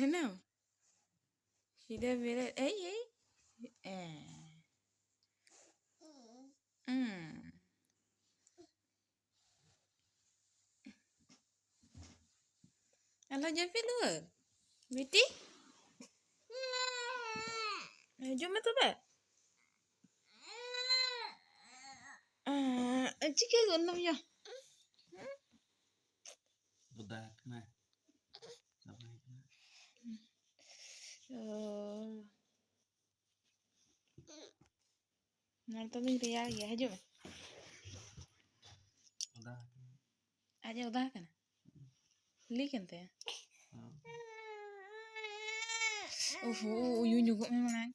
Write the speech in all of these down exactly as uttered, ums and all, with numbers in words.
ᱮᱱᱟᱢ? ᱥᱤᱫᱷᱟᱹ ᱵᱮᱨᱮᱫ, ᱮᱭ, ᱮᱭ᱾ ᱮ᱾ ᱦᱩᱸ᱾ ᱟᱞᱚ ᱡᱟᱹᱯᱤᱫ ᱨᱩᱣᱟᱹᱲ, ᱵᱤᱴᱤ᱾ ᱦᱤᱡᱩᱜ ᱢᱮ ᱛᱚᱵᱮ᱾ ᱪᱤᱠᱟᱹ ᱜᱚᱫ ᱱᱟᱢ ᱭᱟ? ᱵᱚᱫᱟ ᱠᱟᱱᱟ᱾ ᱪᱟᱵᱟᱭ ᱠᱟᱱᱟ᱾ ᱚ᱾ ᱱᱚᱰᱮ ᱫᱚᱧ ᱨᱮᱭᱟᱲ ᱜᱮᱭᱟ, ᱦᱤᱡᱩᱜ ᱢᱮ᱾ ᱚᱫᱟ ᱟᱠᱟᱱᱟ᱾ ᱟᱡ ᱮ ᱚᱫᱟ ᱟᱠᱟᱱᱟ? ᱞᱤᱠ ᱮᱱ ᱛᱟᱭᱟ? ᱦᱮᱸ᱾ ᱳᱦᱳ, ᱩᱭᱩ ᱧᱚᱜᱚᱜ ᱢᱮ ᱢᱟᱲᱟᱝ᱾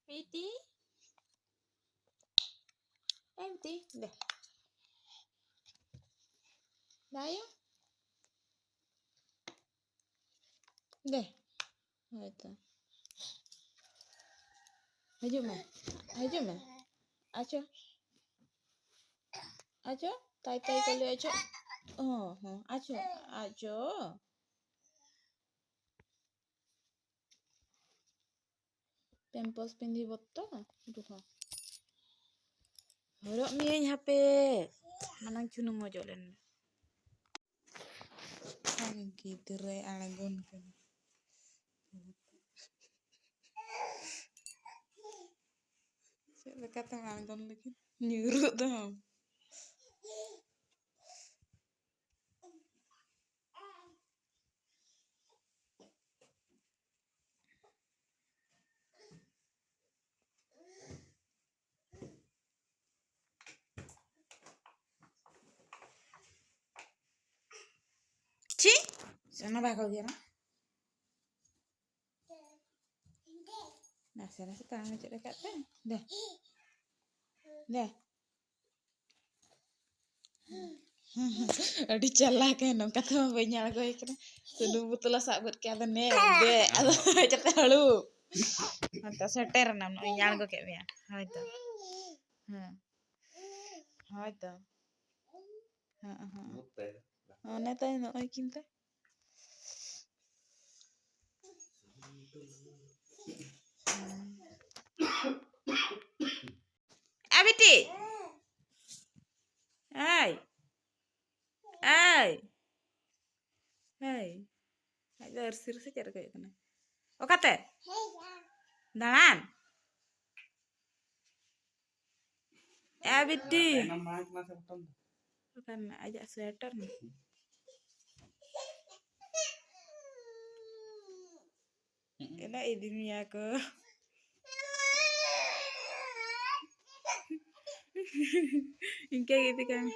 ᱵᱤᱴᱤ, ᱮ ᱵᱤᱴᱤ, ᱫᱮ᱾ ᱫᱟᱭᱟ᱾ ᱫᱮ᱾ ᱦᱳᱭ ᱛᱚ᱾ ᱦᱤᱡᱩᱜ ᱢᱮ᱾ ᱦᱤᱡᱩᱜ ᱢᱮ᱾ ᱟᱪᱪᱷᱟ᱾ ᱟᱪᱪᱷᱟ᱾ ᱛᱟᱭ ᱛᱟᱭ ᱠᱚ ᱞᱟᱹᱭ ᱟᱪᱪᱷᱟ᱾ ᱦᱚᱸ, ᱦᱚᱸ᱾ ᱟᱪᱪᱷᱟ᱾ ᱟᱪᱪᱷᱟ᱾ ᱯᱮᱢᱯᱟᱥ ᱯᱤᱸᱫᱷᱤ ᱵᱚᱛᱛᱚ ᱨᱩᱦᱟ᱾ ᱦᱚᱨᱚᱜ ᱢᱤᱭᱟᱹᱧ ᱦᱟᱯᱮ᱾ ᱢᱟᱲᱟᱝ ᱪᱷᱩᱱᱩᱢ ᱚᱡᱚᱜ ᱞᱮᱱ ᱢᱮ᱾ ᱟᱨ ᱜᱤᱫᱽᱨᱟᱹᱭ ᱟᱬᱜᱚᱱ ᱠᱟᱱᱟ᱾ ᱪᱮᱫ ᱞᱮᱠᱟᱛᱮᱢ ᱟᱬᱜᱚᱱ ᱞᱟᱹᱜᱤᱫ? ᱧᱩᱨᱩᱜ ᱫᱚ᱾ ᱪᱮᱫ? ᱥᱮ ᱚᱱᱟ ᱵᱟᱠᱚ ᱜᱮᱨᱟ? ᱱᱟᱥᱮ ᱱᱟᱥᱮ ᱛᱟᱲᱟᱢ ᱪᱮᱫ ᱟᱠᱟᱫ ᱯᱮ᱾ ᱫᱮ᱾ ᱫᱮ᱾ ᱟᱹᱰᱤ ᱪᱟᱞᱟᱠ ᱮ, ᱱᱚᱝᱠᱟ ᱛᱮᱢᱟ ᱵᱟᱹᱧ ᱟᱬᱜᱚᱭ ᱠᱟᱱᱟ᱾ ᱥᱩᱱᱩᱢ ᱵᱳᱛᱚᱞ ᱮ ᱥᱟᱵ ᱜᱚᱫ ᱠᱮᱫᱟ, ᱟᱫᱚ ᱱᱮ, ᱫᱮ, ᱟᱫᱚ ᱦᱮᱡ ᱠᱟᱛᱮ ᱦᱟᱹᱲᱩᱵ᱾ ᱦᱮᱸᱛᱚ, ᱥᱮᱴᱮᱨ ᱮᱱᱟᱢ, ᱱᱚᱜᱼᱚᱭ ᱤᱧ ᱟᱬᱜᱚ ᱠᱮᱫ ᱢᱮᱭᱟ᱾ ᱦᱳᱭ ᱛᱚ᱾ ᱦᱮᱸ᱾ ᱦᱳᱭ ᱛᱚ᱾ ᱦᱮᱸ, ᱦᱮᱸ᱾ ᱚᱱᱮ ᱛᱚ ᱱᱚᱜᱼᱚᱭ ᱠᱤᱱᱛᱩ᱾ ᱮ ᱵᱤᱴᱤ᱾ ᱮᱭ᱾ ᱮᱭ᱾ ᱮᱭ᱾ ᱟᱡ ᱫᱚ ᱟᱹᱨᱥᱤ ᱨᱮᱥᱮ ᱪᱮᱫ ᱨᱮ ᱠᱚᱭᱚᱜ ᱠᱟᱱᱟ? ᱚᱠᱟᱛᱮ? ᱫᱟᱬᱟᱱ? ᱮ ᱵᱤᱴᱤ᱾ ᱛᱟᱭᱱᱚᱢ ᱢᱟᱲᱟᱝ ᱠᱟᱱᱟ ᱥᱮ ᱵᱚᱛᱚᱨ ᱫᱚ? ᱚᱠᱟ ᱨᱮᱱᱟᱜ? ᱟᱡᱟᱜ ᱥᱳᱭᱮᱴᱟᱨ ᱢᱮ᱾ ᱮᱱᱟ ᱤᱫᱤ ᱢᱮᱭᱟ ᱠᱚ᱾ ᱤᱱᱠᱟᱹ ᱜᱮ ᱤᱫᱤ ᱠᱟᱭ ᱢᱮ᱾